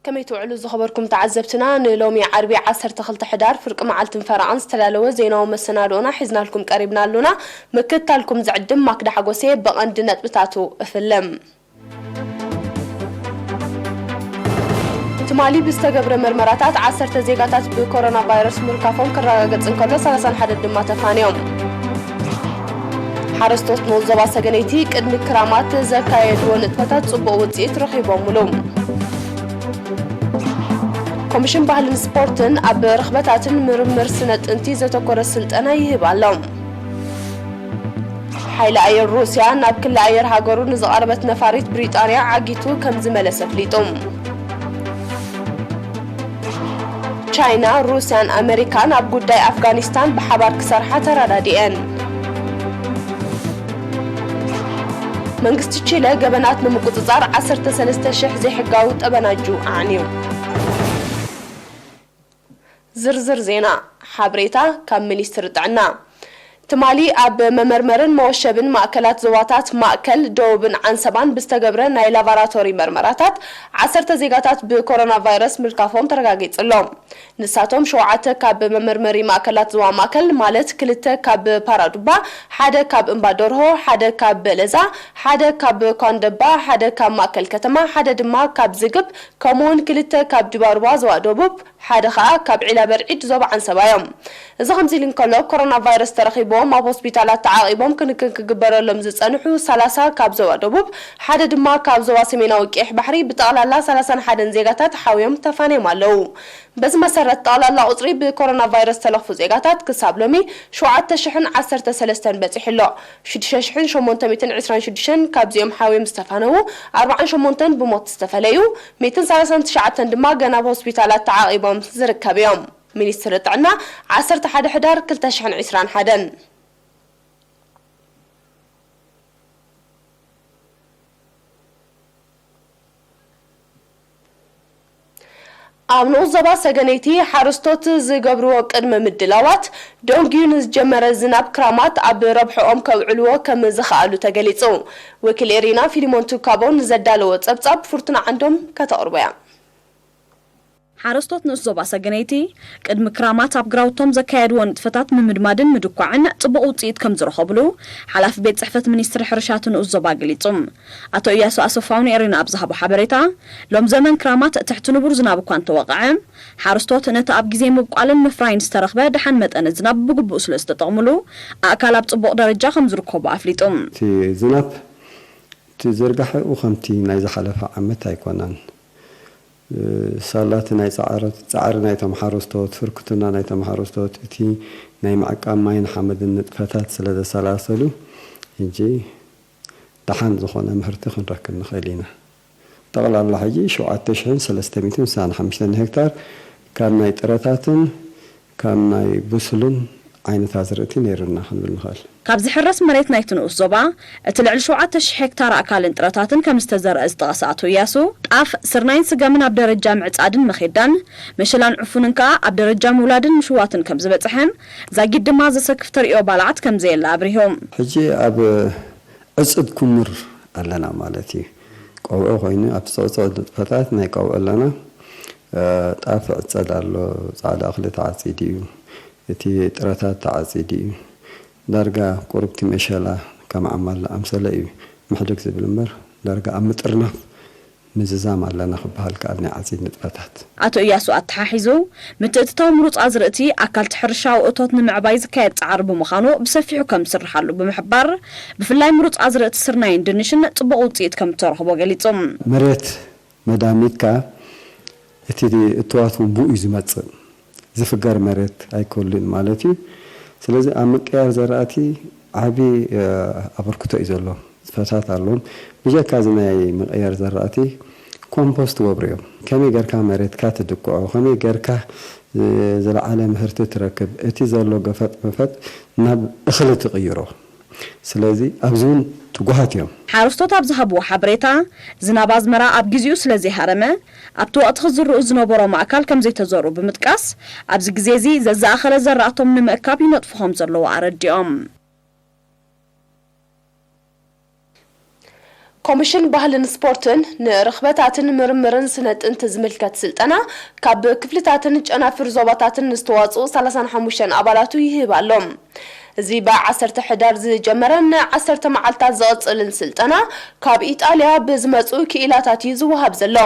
ከመይ ትውዕሉ ዝኸበርኩም ተዓዘብትና? ንሎሚ ዓርቢ ዓሰርተ ክልተ ሕዳር ፍርቂ መዓልትን ፈረቓን ዝተዳለወ ዜናዊ መሰናድኦና ሒዝናልኩም ቀሪብና ኣሎና። ምክትታልኩም ዝዕድም ማክዳ ሓጎሴ። ብቐንዲ ነጥብታቱ እፍልም። ትማሊ ብዝተገብረ መርመራታት ዓሰርተ ዜጋታት ብኮሮና ቫይረስ ምርካፎም ክረጋገጽ እንከሎ፣ ሰላሳን ሓደን ድማ ተፋንዮም። ሓረስቶት ንኡስ ዞባ ሰገነይቲ ቅድሚ ክራማት ዘካየድዎ ንጥፈታት ጽቡቕ ውጽኢት ረኺቦምሉ። ኮሚሽን ባህልን ስፖርትን ኣብ ርኽበታትን ምርምር ስነ ጥንቲ ዘተኮረ ስልጠና ይህብ ኣሎ። ሓይሊ ኣየር ሩስያ ናብ ክሊ ኣየር ሃገሩ ንዝቐረበት ነፋሪት ብሪጣንያ ዓጊቱ ከም ዝመለሰ ኣፍሊጡ። ቻይና፣ ሩስያን ኣመሪካን ኣብ ጉዳይ ኣፍጋኒስታን ብሓባር ክሰርሓ ተረዳዲኤን። መንግስቲ ቺለ ገበናት ንምቁጽጻር ዓሰርተ ሰለስተ ሽሕ ዘይሕጋዊ ጠበናጁ ኣዕንዩ። ዝርዝር ዜና። ሓበሬታ ካብ ሚኒስትሪ ጥዕና። ትማሊ ኣብ መመርመርን መወሸብን ማእከላት ዞባታት ማእከል፣ ደቡብን ዓንሰባን ብዝተገብረ ናይ ላቫራቶሪ መርመራታት ዓሰርተ ዜጋታት ብኮሮና ቫይረስ ምርካፎም ተረጋጊጹ ኣሎ። ንሳቶም ሸውዓተ ካብ መመርመሪ ማእከላት ዞባ ማእከል፣ ማለት ክልተ ካብ ፓራዱባ፣ ሓደ ካብ እምባ ደርሆ፣ ሓደ ካብ በለዛ፣ ሓደ ካብ ኳንደባ፣ ሓደ ካብ ማእከል ከተማ፣ ሓደ ድማ ካብ ዝግብ፣ ከምኡውን ክልተ ካብ ድባሩባ ዞባ ደቡብ፣ ሓደ ኸኣ ካብ ዒላ በርዒድ ዞባ ዓንሰባ እዮም። እዚ ከምዚ ኢሉ እንከሎ፣ ኮሮና ቫይረስ ተረኺብዎም ኣብ ሆስፒታላት ተዓቒቦም ክንክን ክግበረሎም ዝጸንሑ ሰላሳ ካብ ዞባ ደቡብ፣ ሓደ ድማ ካብ ዞባ ሰሜናዊ ቀይሕ ባሕሪ፣ ብጠቕላላ ሰላሳን ሓደን ዜጋታት ሓውዮም ተፋንዮም ኣለዉ። በዚ መሰረት፣ ጠቕላላ ቁጽሪ ብኮሮና ቫይረስ ዝተለኽፉ ዜጋታት ክሳብ ሎሚ ሸውዓተ ሽሕን ዓሰርተ ሰለስተን በጺሑ ኣሎ። ሽዱሽተ ሽሕን ሸሞንተ ሚእትን ዕስራን ሽዱሽተን ካብዚኦም ሓውዮም ዝተፋነዉ፣ ኣርባዓን ሸሞንተን ብሞት ዝተፈለዩ፣ ሚእትን ሰላሳን ትሽዓተን ድማ ገና ኣብ ሆስፒታላት ተዓቒቦም ዝርከብ እዮም። ሚኒስትሪ ጥዕና ዓሰርተ ሓደ ሕዳር ክልተ ሽሕን ዕስራን ሓደን። ኣብ ንኡስ ዞባ ሰገነይቲ ሓረስቶት ዝገብርዎ ቅድመ ምድላዋት፣ ደንጉዩ ንዝጀመረ ዝናብ ክራማት ኣብ ረብሕኦም ከውዕልዎ ከም ዝኸኣሉ ተገሊጹ። ወኪል ኤሪና ፊሊሞን ቱካቦ ንዘዳለዎ ጸብጻብ ፍርቱና ዓንዶም ከተቕርቦ እያ። ሓረስቶት ንኡስ ዞባ ሰገነይቲ ቅድሚ ክራማት ኣብ ግራውቶም ዘካየድዎ ንጥፈታት ምምድማድን ምድኳዕን ጽቡቕ ውጽኢት ከም ዝረኸብሉ ሓላፊ ቤት ጽሕፈት ሚኒስትሪ ሕርሻ እቲ ንኡስ ዞባ ገሊጹ። ኣቶ እያሱ ኣሰፋው ንኤሪና ኣብ ዝሃቦ ሓበሬታ፣ ሎም ዘመን ክራማት ትሕቲ ንቡር ዝናብ እኳ እንተወቕዐ፣ ሓረስቶት ነቲ ኣብ ግዜ ምብቋልን ምፍራይን ዝተረኽበ ደሓን መጠነ ዝናብ ብግቡእ ስለ ዝተጠቕሙሉ፣ ኣእካል ኣብ ጽቡቕ ደረጃ ከም ዝርከቡ ኣፍሊጡ። እቲ ዝናብ፣ እቲ ዝርጋሐኡ ከምቲ ናይ ዝሓለፈ ዓመት ኣይኮነን። ሳላ እቲ ናይ ጻዕረ-፣ ጻዕሪ ናይቶም ሓረስቶት፣ ፍርክትና ናይቶም ሓረስቶት፣ እቲ ናይ ምዕቃብ ማይን ሓመድን ንጥፈታት ስለ ዘሰላሰሉ፣ ሕጂ ደሓን ዝኾነ ምህርቲ ክንረክብ ንኽእል ኢና። ጠቕላላ ሕጂ ሸውዓተ ሽሕን ሰለስተ ሚእትን ስሳን ሓሙሽተን ሄክታር ካብ ናይ ጥረታትን ካብ ናይ ብሱልን ዓይነት ኣዝርእቲ ነይሩና ክንብል ንኽእል። ካብ ዝሕረስ መሬት ናይቲ ንኡስ ዞባ፣ እቲ ልዕሊ ሸውዓተ ሽሕ ሄክታር ኣእካልን ጥረታትን ከም ዝተዘርአ ዝጠቐሰ ኣቶ እያሱ፣ ጣፍ፣ ስርናይን ስገምን ኣብ ደረጃ ምዕጻድን መኼዳን፣ መሸላን ዕፉንን ከኣ ኣብ ደረጃ ምውላድን ምሽዋትን ከም ዝበጽሐ፣ ዛጊድ ድማ ዘሰክፍ ተርእዮ ባልዓት ከም ዘየለ ኣብሪሁ። ሕጂ ኣብ ዕጽድ ኩምር ኣለና ማለት እዩ። ቀውዒ ኮይኑ ኣብቲ ጽቕጽቕ ንጥፈታት ናይ ቀውዒ ኣለና። እ፣ ጣፍ ይዕጸድ ኣሎ፣ ጻዕዳ እኽሊ ተዓጺዱ እዩ። እቲ ጥረታት ተዓጺዱ እዩ። ዳርጋ ቁሩብቲ መሸላ ከም ዓማል ዝኣምሰለ እዩ ምሕድግ ዝብል እምበር፣ ዳርጋ ኣብ ምጥርናፍ ምዝዛም ኣለና ክበሃል ከኣል ናይ ዓጺድ ንጥፈታት። ኣቶ እያሱ ኣተሓሒዙ፣ ምትእትታው ምሩጽ ኣዝርእቲ ኣካል እቲ ሕርሻዊ እቶት ንምዕባይ ዝካየድ ጻዕሪ ብምዃኑ ብሰፊሑ ከም ዝስርሓሉ ብምሕባር፣ ብፍላይ ምሩጽ ኣዝርእቲ ስርናይን ድንሽን ጽቡቕ ውጽኢት ከም እተረኽቦ ገሊጹ። መሬት መዳሚትካ እቲ እትዋት እውን ብኡ እዩ ዝመጽእ። ዝፍገር መሬት ኣይኮሉን ማለት እዩ። ስለዚ ኣብ ምቅያር ዘራእቲ ዓቢ፣ እ፣ ኣበርክቶ እዩ ዘሎ። ንጥፈታት ኣለዎም። ብጀካ እዚ ናይ ምቕያር ዘራእቲ ኮምፖስት ወብርዮም። ከመይ ጌርካ መሬትካ ትድቅዖ፣ ከመይ ጌርካ፣ እ፣ ዝለዓለ ምህርቲ ትረክብ፣ እቲ ዘሎ ገፈጥ መፈጥ ናብ እኽሊ ትቕይሮ። ስለዚ ኣብዚ እውን ትጉሃት እዮም። ሓረስቶት ኣብ ዝሃብዎ ሓበሬታ፣ ዝናብ ኣዝመራ ኣብ ግዜኡ ስለ ዘይሃረመ፣ ኣብቲ ወቕቲ ክዝርኡ ዝነበሮም ኣእካል ከም ዘይተዘርኡ ብምጥቃስ፣ ኣብዚ ግዜ እዚ ዘዝኣኸለ ዘራእቶም ንምእካብ ይነጥፉ ከም ዘለዉ ኣረዲኦም። ኮሚሽን ባህልን ስፖርትን ንርኽበታትን ምርምርን ስነ ጥንቲ ዝምልከት ስልጠና ካብ ክፍልታትን ጨናፍር ዞባታትን ንዝተዋፅኡ ሰላሳን ሓሙሽተን ኣባላቱ ይህብ ኣሎ። እዚ ብዓሰርተ ሕዳር ዝጀመረን ንዓሰርተ መዓልታት ዝቕፅልን ስልጠና ካብ ኢጣልያ ብዝመፁ ክኢላታት እዩ ዝወሃብ ዘሎ።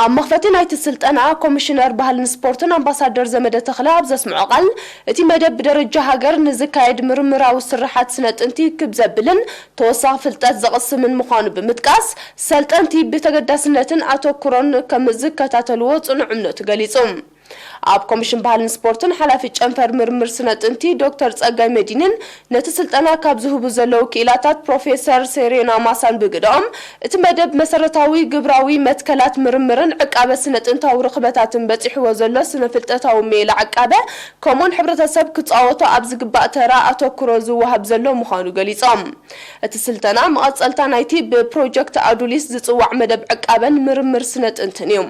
ኣብ መኽፈቲ ናይቲ ስልጠና ኮሚሽነር ባህልን ስፖርትን ኣምባሳደር ዘመደ ተኽለ ኣብ ዘስምዖ ቃል፣ እቲ መደብ ብደረጃ ሃገር ንዝካየድ ምርምራዊ ስርሓት ስነ ጥንቲ ክብ ዘብልን ተወሳኺ ፍልጠት ዘቕስምን ምዃኑ ብምጥቃስ፣ ሰልጠንቲ ብተገዳስነትን ኣተኩሮን ከም ዝከታተልዎ ጽኑዕ እምነቱ ገሊጹ። ኣብ ኮሚሽን ባህልን ስፖርትን ሓላፊ ጨንፈር ምርምር ስነ ጥንቲ ዶክተር ጸጋይ መዲንን ነቲ ስልጠና ካብ ዝህቡ ዘለዉ ክኢላታት ፕሮፌሰር ሴሬና ማሳን ብግደኦም፣ እቲ መደብ መሰረታዊ ግብራዊ መትከላት ምርምርን ዕቃበ ስነ ጥንታዊ ርኽበታትን በጺሕዎ ዘሎ ስነ ፍልጠታዊ ሜላ ዕቃበ ከምኡውን ሕብረተሰብ ክጻወቶ ኣብ ዝግባእ ተራ ኣተኩሮ ዝወሃብ ዘሎ ምዃኑ ገሊጾም። እቲ ስልጠና መቐጸልታ ናይቲ ብፕሮጀክት ኣዱሊስ ዝጽዋዕ መደብ ዕቃበን ምርምር ስነ ጥንትን እዩ።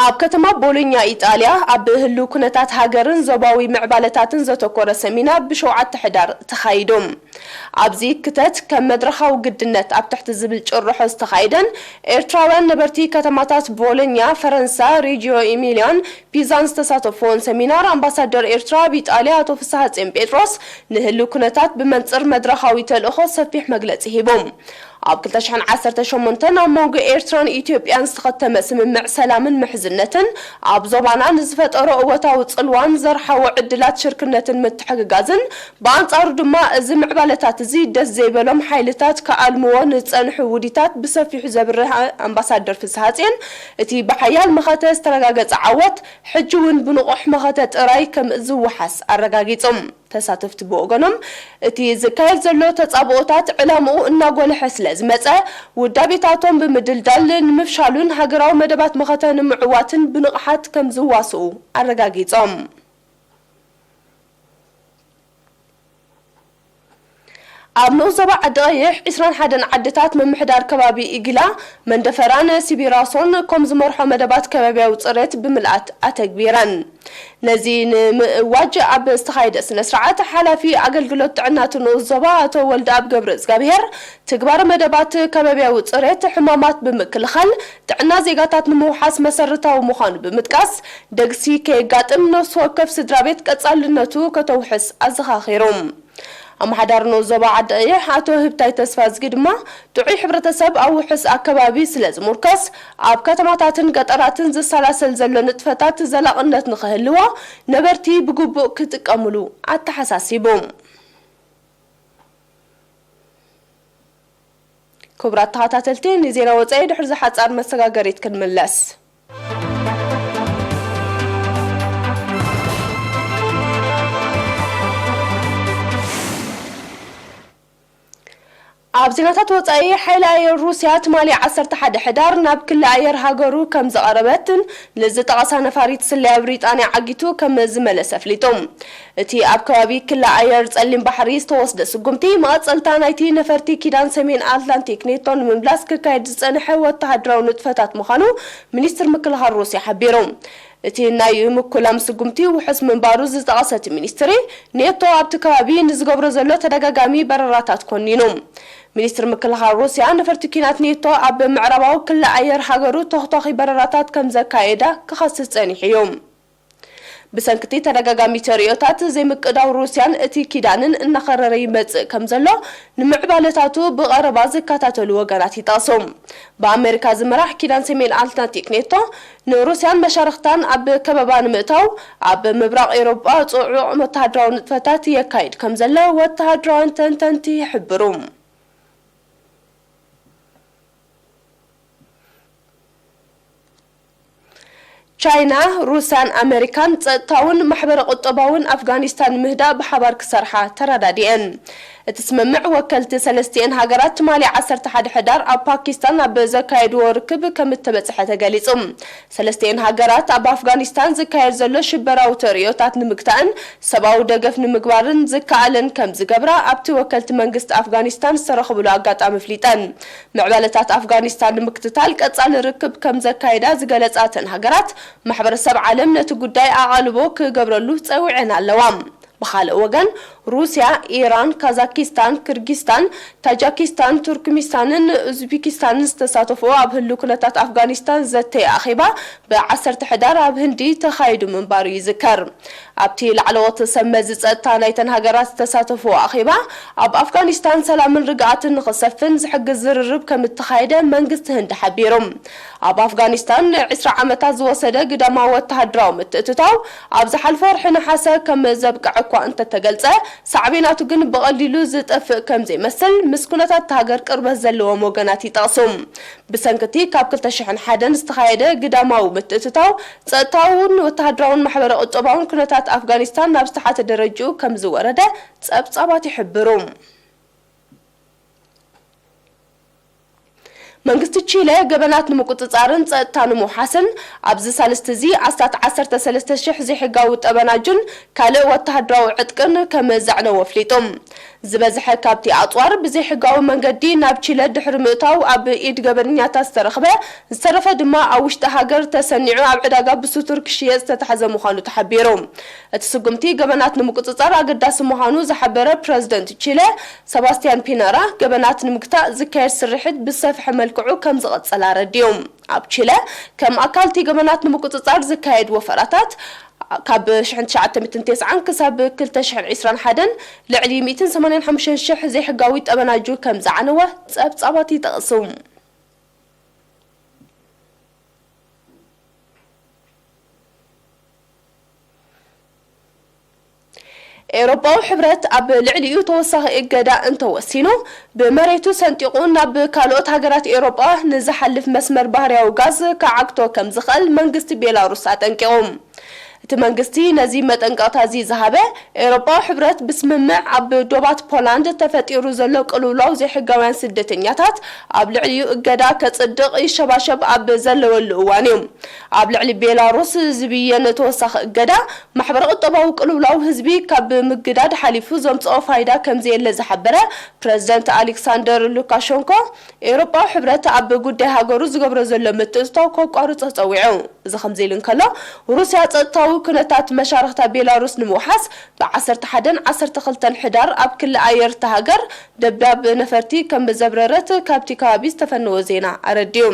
ኣብ ከተማ ቦሎኛ ኢጣልያ ኣብ ህሉው ኩነታት ሃገርን ዞባዊ ምዕባለታትን ዘተኮረ ሰሚናር ብሸውዓተ ሕዳር ተኻይዱ። ኣብዚ ክተት ከም መድረኻዊ ግድነት ኣብ ትሕቲ ዝብል ጭርሖ ዝተኻየደን ኤርትራውያን ነበርቲ ከተማታት ቦሎኛ፣ ፈረንሳ፣ ሬጂዮ ኢሚልያን ፒዛን ዝተሳተፍዎን ሰሚናር ኣምባሳደር ኤርትራ ኣብ ኢጣልያ ኣቶ ፍስሃጽዮን ጴጥሮስ ንህሉው ኩነታት ብመንጽር መድረኻዊ ተልእኾ ሰፊሕ መግለጺ ሂቡ። ኣብ ክልተ ሽሕን ዓሰርተ ሸሞንተን ኣብ መንጎ ኤርትራን ኢትዮጵያን ዝተኸተመ ስምምዕ ሰላምን ምሕዝነትን ኣብ ዞባና ንዝፈጠሮ እወታዊ ጽልዋን ዘርሓዎ ዕድላት ሽርክነትን ምትሕግጋዝን፣ ብኣንጻሩ ድማ እዚ ምዕባለታት እዚ ደስ ዘይበሎም ሓይልታት ክኣልምዎ ንጸንሑ ውዲታት ብሰፊሑ ዘብርህ ኣምባሳደር ፍስሃጽዮን፣ እቲ ብሓያል መኸተ ዝተረጋገጸ ዓወት ሕጂ እውን ብንቑሕ መኸተ ጥራይ ከም ዝወሓስ ኣረጋጊጾም። ተሳተፍቲ ብወገኖም፣ እቲ ዝካየድ ዘሎ ተጻብኦታት ዕላምኡ እናጎልሐ ስለ ዝመጸ፣ ውዳቤታቶም ብምድልዳል ንምፍሻሉን ሃገራዊ መደባት መኸተ ንምዕዋትን ብንቕሓት ከም ዝዋስኡ ኣረጋጊጾም። ኣብ ንኡስ ዞባ ዓዲ ቀይሕ፣ ዕስራን ሓደን ዓድታት ምምሕዳር ከባቢ ኢግላ፣ መንደፈራን ሲቢራሶን ኮም ዝመርሖ መደባት ከባብያዊ ጽሬት ብምልኣት ኣተግቢረን። ነዚ ንምእዋጅ ኣብ ዝተኻየደ ስነ ስርዓት፣ ሓላፊ ኣገልግሎት ጥዕና እቲ ንኡስ ዞባ ኣቶ ወልደኣብ ገብረ እግዚኣብሔር፣ ትግባረ መደባት ከባብያዊ ጽሬት ሕማማት ብምክልኻል ጥዕና ዜጋታት ንምውሓስ መሰረታዊ ምዃኑ ብምጥቃስ፣ ደግሲ ከየጋጥም ነፍሲ ወከፍ ስድራ ቤት ቀጻልነቱ ከተውሕስ ኣዘኻኺሩ። ኣመሓዳሪ ንኡስ ዞባ ዓዲ ቀይሕ ኣቶ ህብታይ ተስፋዝጊ ድማ፣ ጥዑይ ሕብረተሰብ ኣብ ውሑስ ኣከባቢ ስለ ዝሙርከስ፣ ኣብ ከተማታትን ገጠራትን ዝሰላሰል ዘሎ ንጥፈታት ዘላቕነት ንኽህልዎ ነበርቲ ብግቡእ ክጥቀምሉ ኣተሓሳሲቡ። ክቡራት ተኸታተልቲ፣ ንዜና ወጻኢ ድሕሪ ዝሓጻር መሰጋገሪት ክንምለስ። ኣብ ዜናታት ወጻኢ፣ ሓይሊ ኣየር ሩስያ ትማሊ ዓሰርተ ሓደ ሕዳር ናብ ክሊ ኣየር ሃገሩ ከም ዘቐረበትን ንዝጠቐሳ ነፋሪት ስለያ ብሪጣንያ ዓጊቱ ከም ዝመለሰ ኣፍሊጡ። እቲ ኣብ ከባቢ ክሊ ኣየር ጸሊም ባሕሪ ዝተወስደ ስጉምቲ፣ መቐጸልታ ናይቲ ነፈርቲ ኪዳን ሰሜን ኣትላንቲክ ኔቶ ንምምላስ ክካየድ ዝጸንሐ ወተሃደራዊ ንጥፈታት ምዃኑ ሚኒስትር ምክልኻል ሩስያ ሓቢሩ። እቲ ናይ ምኩላም ስጉምቲ ውሑስ ምንባሩ ዝጠቐሰ እቲ ሚኒስትሪ፣ ኔቶ ኣብቲ ከባቢ ንዝገብሮ ዘሎ ተደጋጋሚ በረራታት ኮኒኑ። ሚኒስትር ምክልኻል ሩስያ፣ ነፈርቲ ኲናት ኔቶ ኣብ ምዕራባዊ ክሊ ኣየር ሃገሩ ተኽቷኺ በረራታት ከም ዘካየዳ ክኸስስ ጸኒሑ እዩ። ብሰንኪ እቲ ተደጋጋሚ ተርእዮታት ዘይምቅዳው ሩስያን እቲ ኪዳንን እናኸረረ ይመጽእ ከም ዘሎ ንምዕባለታቱ ብቐረባ ዝከታተሉ ወገናት ይጠቕሱ። ብኣመሪካ ዝምራሕ ኪዳን ሰሜን ኣትላንቲክ ኔቶ ንሩስያን መሻርኽታን ኣብ ከበባ ንምእታው ኣብ ምብራቕ ኤውሮጳ ጽዑቕ ወተሃደራዊ ንጥፈታት የካይድ ከም ዘሎ ወተሃደራውያን ተንተንቲ ይሕብሩ። ቻይና፣ ሩስያን ኣመሪካን ጸጥታውን ማሕበረ ቁጠባውን ኣፍጋኒስታን ምህዳእ ብሓባር ክሰርሓ ተረዳዲኤን። እቲ ስምምዕ ወከልቲ ሰለስቲኤን ሃገራት ትማሊ ዓሰርተ ሓደ ሕዳር ኣብ ፓኪስታን ኣብ ዘካየድዎ ርክብ ከም እተበጽሐ ተገሊጹ። ሰለስቲኤን ሃገራት ኣብ ኣፍጋኒስታን ዝካየድ ዘሎ ሽበራዊ ተርእዮታት ንምግታእን ሰብኣዊ ደገፍ ንምግባርን ዝከኣለን ከም ዝገብራ ኣብቲ ወከልቲ መንግስቲ ኣፍጋኒስታን ዝተረኽብሉ ኣጋጣሚ ኣፍሊጠን። ምዕባለታት ኣፍጋኒስታን ንምክትታል ቀጻሊ ርክብ ከም ዘካየዳ ዝገለጻ እተን ሃገራት፣ ማሕበረሰብ ዓለም ነቲ ጉዳይ ኣቓልቦ ክገብረሉ ጸዊዐን ኣለዋ። ብኻልእ ወገን፣ ሩስያ፣ ኢራን፣ ካዛኪስታን፣ ክርጊስታን፣ ታጃኪስታን፣ ቱርክሚስታንን ኡዝቢኪስታንን ዝተሳተፍኦ ኣብ ህሉው ኩነታት ኣፍጋኒስታን ዘተየ ኣኼባ ብዓሰርተ ሕዳር ኣብ ህንዲ ተኻይዱ ምንባሩ ይዝከር። ኣብቲ ላዕለዎት ሰብ መዚ ጸጥታ ናይተን ሃገራት ዝተሳተፍዎ ኣኼባ፣ ኣብ ኣፍጋኒስታን ሰላምን ርግኣትን ንኽሰፍን ዝሕግዝ ዝርርብ ከም እተኻየደ መንግስቲ ህንዲ ሓቢሩ። ኣብ ኣፍጋኒስታን ንዕስራ ዓመታት ዝወሰደ ግዳማዊ ወተሃደራዊ ምትእትታው፣ ኣብ ዝሓለፈ ወርሒ ነሓሰ ከም ዘብቅዐ እኳ እንተተገልጸ፣ ሳዕቤናቱ ግን ብቐሊሉ ዝጠፍእ ከም ዘይመስል ምስ ኩነታት እታ ሃገር ቅርበት ዘለዎም ወገናት ይጠቕሱ። ብሰንኪ እቲ ካብ ክልተ ሽሕን ሓደን ዝተኻየደ ግዳማዊ ምትእትታው፣ ጸጥታውን ወተሃደራውን ማሕበረ ቁጠባውን ኩነታት ኣፍጋኒስታን ናብ ዝተሓተ ደረጅኡ ከም ዝወረደ ጸብጻባት ይሕብሩ። መንግስቲ ቺለ ገበናት ንምቁጽጻርን ጸጥታ ንምውሓስን ኣብዚ ሳልስቲ እዚ ኣስታት ዓሰርተ ሰለስተ ሽሕ ዘይሕጋዊ ጠበናጁን ካልእ ወተሃደራዊ ዕጥቅን ከም ዘዕነወ ኣፍሊጡ። ዝበዝሐ ካብቲ ኣጽዋር ብዘይሕጋዊ መንገዲ ናብ ቺለ ድሕሪ ምእታው ኣብ ኢድ ገበነኛታት ዝተረኽበ፣ ዝተረፈ ድማ ኣብ ውሽጢ ሃገር ተሰኒዑ ኣብ ዕዳጋ ብስቱር ክሽየጥ ዝተታሕዘ ምዃኑ ተሓቢሩ። እቲ ስጉምቲ ገበናት ንምቁጽጻር ኣገዳሲ ምዃኑ ዝሓበረ ፕረዚደንት ቺለ ሰባስቲያን ፒነራ፣ ገበናት ንምግታእ ዝካየድ ስርሒት ብዝሰፍሐ መልክዑ ከም ዝቐጸለ ኣረዲኡ። ኣብ ቺለ ከም ኣካል እቲ ገበናት ንምቁጽጻር ዝካየድ ወፈራታት፣ ካብ ሽሕን ትሽዓተ ሚእትን ተስዓን ክሳብ ክልተ ሽሕን ዕስራን ሓደን ልዕሊ ሚእትን ሰማንያን ሓሙሽተን ሽሕ ዘይሕጋዊ ጠበናጁ ከም ዝዓነወ ጸብጻባት ይጠቕሱ። ኤውሮጳዊ ሕብረት ኣብ ልዕሊኡ ተወሳኺ እገዳ እንተወሲኑ፣ ብመሬቱ ሰንጢቑ ናብ ካልኦት ሃገራት ኤውሮጳ ንዝሓልፍ መስመር ባህርያዊ ጋዝ ክዓግቶ ከም ዝኽእል መንግስቲ ቤላሩስ ኣጠንቂቑ። እቲ መንግስቲ ነዚ መጠንቀቕታ እዚ ዝሃበ፣ ኤውሮጳዊ ሕብረት ብስምምዕ ኣብ ዶባት ፖላንድ ተፈጢሩ ዘሎ ቅልውላው ዘይሕጋውያን ስደተኛታት ኣብ ልዕሊኡ እገዳ ከጽድቕ ይሸባሸብ ኣብ ዘለወሉ እዋን እዩ። ኣብ ልዕሊ ቤላሩስ ዝብየን ተወሳኺ እገዳ፣ ማሕበረ ቁጠባዊ ቅልውላው ህዝቢ ካብ ምግዳድ ሓሊፉ ዘምጽኦ ፋይዳ ከም ዘየለ ዝሓበረ ፕረዚደንት ኣሌክሳንደር ሉካሸንኮ፣ ኤውሮጳዊ ሕብረት ኣብ ጉዳይ ሃገሩ ዝገብሮ ዘሎ ምትእትታው ከቋርጾ ጸዊዑ። እዚ ከምዚ ኢሉ እንከሎ፣ ሩስያ ጸጥታዊ ኩነታት መሻርኽታ ቤላሩስ ንምውሓስ ብ ዓሰርተ ሓደን ዓሰርተ ክልተን ሕዳር ኣብ ክሊ ኣየር እታ ሃገር ደብዳብ ነፈርቲ ከም ዘብረረት ካብቲ ከባቢ ዝተፈነወ ዜና ኣረዲኡ።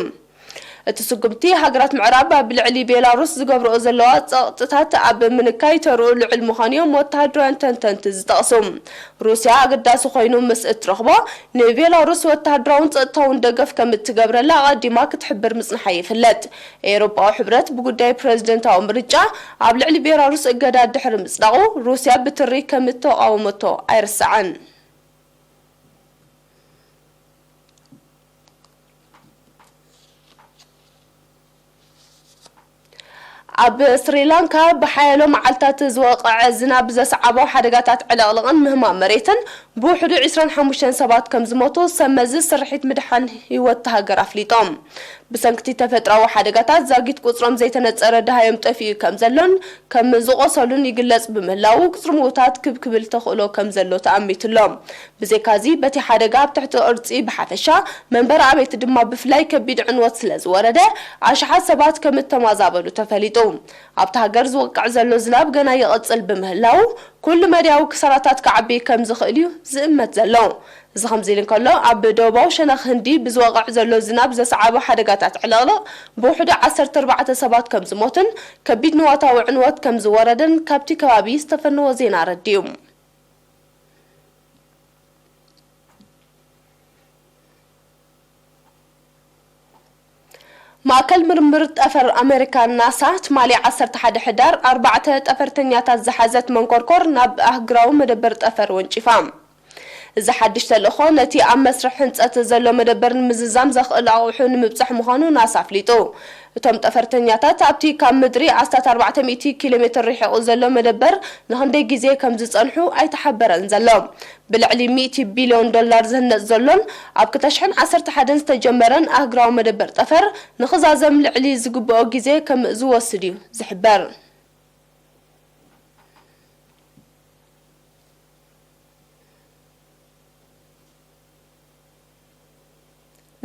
እቲ ስጉምቲ፣ ሃገራት ምዕራብ ኣብ ልዕሊ ቤላሩስ ዝገብርኦ ዘለዋ ጸቕጥታት ኣብ ምንካይ ተርኡ ልዑል ምዃኑ እዮም ወተሃደራውያን ተንተንቲ ዝጠቕሱ። ሩስያ ኣገዳሲ ኮይኑ ምስ እትረኽቦ፣ ንቤላሩስ ወተሃደራውን ጸጥታውን ደገፍ ከም እትገብረላ ኣቐዲማ ክትሕብር ምጽንሓ ይፍለጥ። ኤውሮጳዊ ሕብረት ብጉዳይ ፕረዚደንታዊ ምርጫ ኣብ ልዕሊ ቤላሩስ እገዳ ድሕሪ ምጽዳቑ፣ ሩስያ ብትሪ ከም እተቓወመቶ ኣይርሳዕን። ኣብ ስሪላንካ ብሓያሎ መዓልታት ዝወቕዐ ዝናብ ዘስዓቦ ሓደጋታት ዕልቕልቕን ምህማም መሬትን ብውሕዱ ዕስራን ሓሙሽተን ሰባት ከም ዝሞቱ ሰብ መዚ ስርሒት ምድሓን ህይወት እታ ሃገር ኣፍሊጦም። ብሰንኪ እቲ ተፈጥሮኣዊ ሓደጋታት ዛጊት ቁጽሮም ዘይተነጸረ ደሃዮም ጠፊኡ ከም ዘሎን ከም ዝቖሰሉን ይግለጽ ብምህላዉ፣ ቁጽሪ ምዉታት ክብ ክብል ተኽእሎ ከም ዘሎ ተኣሚቱ ኣሎ። ብዘይካዚ፣ በቲ ሓደጋ ኣብ ትሕቲ ቅርጺ ብሓፈሻ፣ መንበሪ ኣበይቲ ድማ ብፍላይ ከቢድ ዕንወት ስለ ዝወረደ፣ ኣሽሓት ሰባት ከም እተማዛበሉ ተፈሊጡ። ኣብታ ሃገር ዝወቅዕ ዘሎ ዝናብ ገና ይቕጽል ብምህላዉ፣ ኩሉ መዳያዊ ክሳራታት ክዓቢ ከም ዝኽእል እዩ ዝእመት ዘሎ። እዚ ከምዚ ኢሉ እንከሎ፣ ኣብ ደቡባዊ ሸነኽ ህንዲ ብዝወቕዕ ዘሎ ዝናብ ዘስዓቦ ሓደጋታት ዕልቕልቕ ብውሕዱ ዓሰርተ ኣርባዕተ ሰባት ከም ዝሞቱን ከቢድ ንዋታዊ ዕንወት ከም ዝወረደን ካብቲ ከባቢ ዝተፈነወ ዜና ኣረዲኡ። ማእከል ምርምር ጠፈር ኣመሪካ ናሳ ትማሊ ዓሰርተ ሓደ ሕዳር ኣርባዕተ ጠፈርተኛታት ዝሓዘት መንኮርኮር ናብ ኣህጉራዊ መደበር ጠፈር ወንጪፋ። እዚ ሓድሽ ተልእኾ ነቲ ኣብ መስርሕ ህንጸት ዘሎ መደበር ንምዝዛም ዘኽእል ኣቑሑ ንምብጻሕ ምዃኑ ናሳ ኣፍሊጡ። እቶም ጠፈርተኛታት ኣብቲ ካብ ምድሪ ኣስታት ኣርባዕተ ሚእቲ ኪሎ ሜትር ርሒቑ ዘሎ መደበር ንኽንደይ ግዜ ከም ዝጸንሑ ኣይተሓበረን ዘሎ። ብልዕሊ ሚእቲ ቢልዮን ዶላር ዝህነጽ ዘሎን ኣብ ክልተ ሽሕን ዓሰርተ ሓደን ዝተጀመረን ኣህጉራዊ መደበር ጠፈር ንኽዛዘም ልዕሊ ዝግብኦ ግዜ ከም ዝወስድ እዩ ዝሕበር።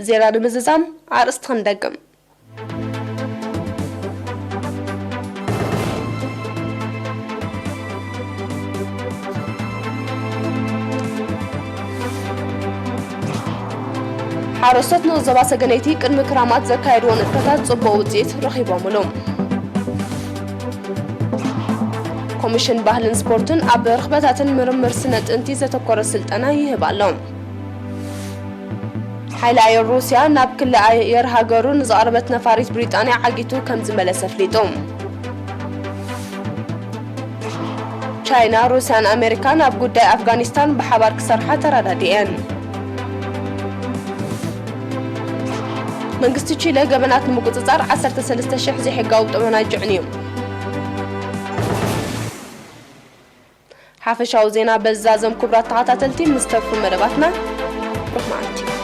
ዜና ንምዝዛም ኣርእስቲ ክንደግም። ሓረስቶት ንዞባ ሰገነይቲ ቅድሚ ክራማት ዘካየድዎ ንጥፈታት ጽቡቕ ውጽኢት ረኺቦምሉ። ኮሚሽን ባህልን ስፖርትን ኣብ ርኽበታትን ምርምር ስነ ጥንቲ ዘተኮረ ስልጠና ይህብ ኣሎ። ሓይሊ ኣየር ሩስያ ናብ ክሊ ኣየር ሃገሩ ንዝቐረበት ነፋሪት ብሪጣንያ ዓጊቱ ከም ዝመለሰ ኣፍሊጡ። ቻይና፣ ሩስያን ኣሜሪካን ኣብ ጉዳይ ኣፍጋኒስታን ብሓባር ክሰርሓ ተረዳዲኤን። መንግስቲ ቺለ ገበናት ንምቁጽጻር ዓሰርተ ሰለስተ ሽሕ ዘይሕጋዊ ጠመናጅ ኣዕንዩ። ሓፈሻዊ ዜና በዚ ዛዘም። ክቡራት ተኸታተልቲ፣ ምስ ተርፉ መደባትና ርሑቕ መዓልቲ።